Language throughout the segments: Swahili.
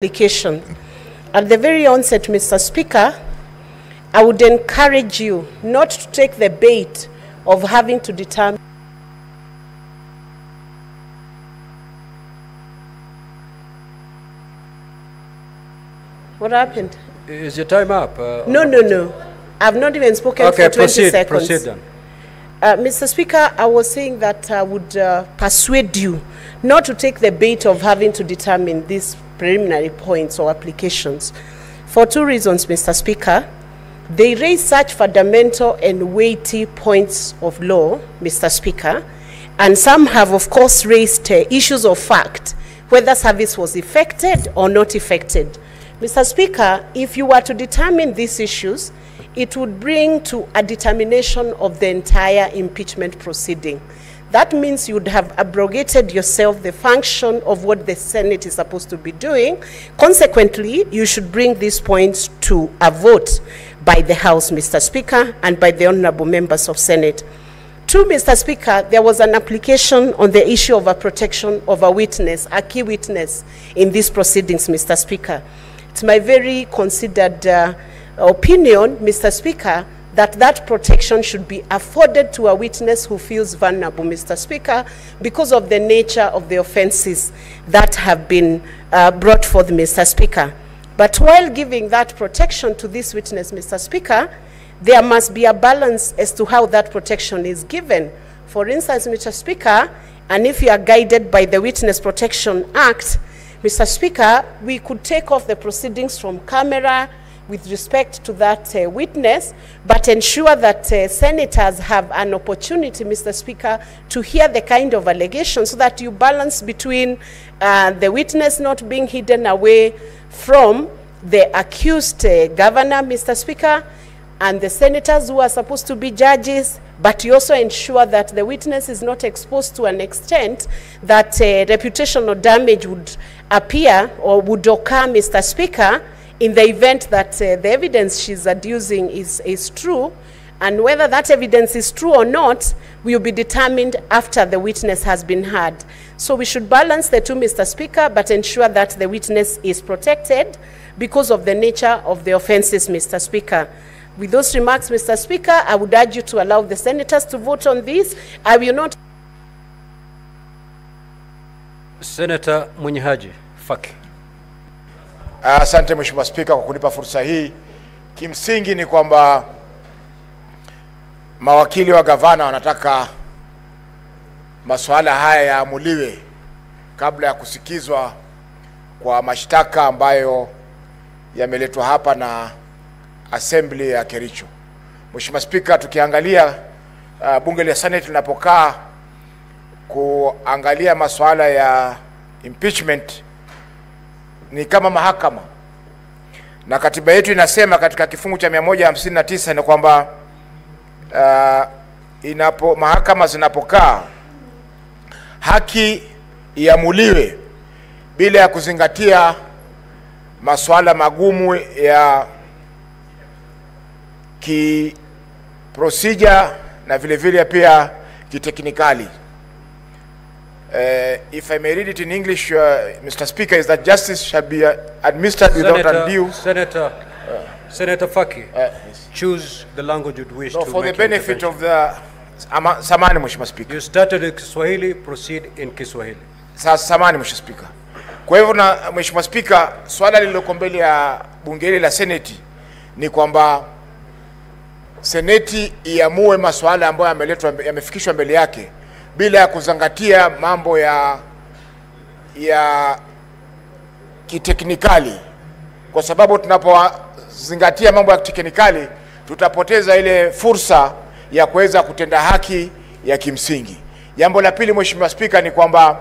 Application. At the very onset, Mr. Speaker, I would encourage you not to take the bait of having to determine what happened. Is your time up? No, no, no. I've not even spoken okay, for 20 seconds. Proceed then. Mr. Speaker, I was saying that I would persuade you not to take the bait of having to determine these preliminary points or applications. For two reasons, Mr. Speaker. They raise such fundamental and weighty points of law, Mr. Speaker, and some have, of course, raised issues of fact, whether service was effected or not effected. Mr. Speaker, if you were to determine these issues, it would bring to a determination of the entire impeachment proceeding. That means you would have abrogated yourself the function of what the Senate is supposed to be doing. Consequently, you should bring these points to a vote by the House, Mr. Speaker, and by the honorable members of Senate. Two, Mr. Speaker, there was an application on the issue of a protection of a witness, a key witness in these proceedings, Mr. Speaker. It's my very considered opinion, Mr. Speaker, that that protection should be afforded to a witness who feels vulnerable, Mr. Speaker, because of the nature of the offenses that have been brought forth, Mr. Speaker. But while giving that protection to this witness, Mr. Speaker, there must be a balance as to how that protection is given. For instance, Mr. Speaker, and if you are guided by the Witness Protection Act, Mr. Speaker, we could take off the proceedings from camera with respect to that witness, but ensure that senators have an opportunity, Mr. Speaker, to hear the kind of allegation so that you balance between the witness not being hidden away from the accused governor, Mr. Speaker, and the senators who are supposed to be judges, but you also ensure that the witness is not exposed to an extent that reputational damage would appear or would occur, Mr. Speaker, in the event that the evidence she's adducing is true, and whether that evidence is true or not will be determined after the witness has been heard. So we should balance the two, Mr. Speaker, but ensure that the witness is protected because of the nature of the offenses, Mr. Speaker. With those remarks, Mr. Speaker, I would urge you to allow the senators to vote on this. I will not. Senator Mwinyihaji Faki. Asante Mheshimiwa Spika kwa kunipa fursa hii. Kimsingi ni kwamba mawakili wa gavana wanataka masuala haya yaamuliwe kabla ya kusikizwa kwa mashtaka ambayo yameletwa hapa na Assembly ya Kericho. Mheshimiwa Spika, tukiangalia bunge la Senate linapokaa kuangalia masuala ya impeachment ni kama mahakama, na katiba yetu inasema katika kifungu cha 159 ni kwamba inapo mahakama zinapokaa haki iamuliwe bila ya kuzingatia masuala magumu ya ki procedure na vile vile pia kiteknikali. If I may read it in English, Mr. Speaker, is that justice shall be administered without undue. Senator Faki, yes. Choose the language you'd wish no, to for make the benefit of the samahani, Mheshimiwa Speaker. You started in Kiswahili, proceed in Kiswahili. Samahani, Mheshimiwa Speaker. Kwa hivyo na Mheshimiwa Speaker, swala lililoko mbele ya bunge hili la Seneti ni kwamba Seneti iamue masuala ambayo yameletwa, yamefikishwa mbele yake bila ya kuzingatia mambo ya kiteknikali, kwa sababu tunapozingatia mambo ya kiteknikali tutapoteza ile fursa ya kuweza kutenda haki ya kimsingi. Jambo la pili, Mheshimiwa Spika, ni kwamba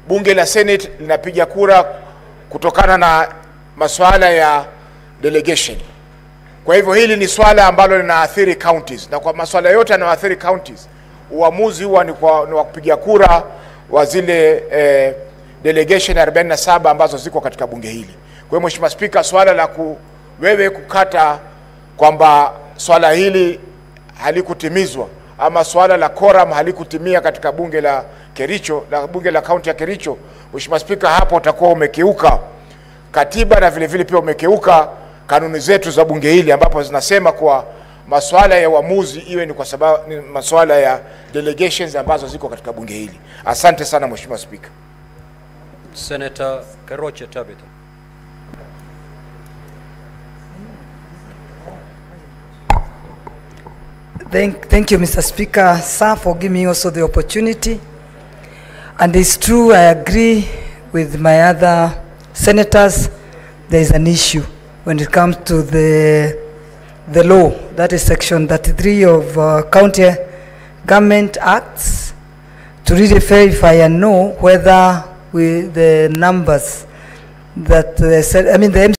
bunge la Senate linapiga kura kutokana na masuala ya delegation. Kwa hivyo hili ni swala ambalo linaathiri counties, na kwa masuala yote yanayoathiri counties uamuzi huwa ni wa kupiga kura wa zile delegation 47 ambazo ziko katika bunge hili. Kwa hiyo Mheshimiwa Spika, swala la wewe kukata kwamba swala hili halikutimizwa ama swala la quorum halikutimia katika bunge la Kericho, la bunge la kaunti ya Kericho, Mheshimiwa Spika, hapo utakuwa umekiuka katiba na vile vile pia umekeuka kanuni zetu za bunge hili ambapo zinasema kuwa masuala ya uamuzi iwe ni kwa sababu ni masuala ya delegations ambazo ziko katika bunge hili. Asante sana Mheshimiwa Spika. Senator Keroche Tabitha. Thank you, Mr. Speaker, sir, for giving me also the opportunity. And it's true, I agree with my other senators, there is an issue when it comes to the law, that is Section 33 of County Government Acts, to really verify and know whether the numbers that the, I mean the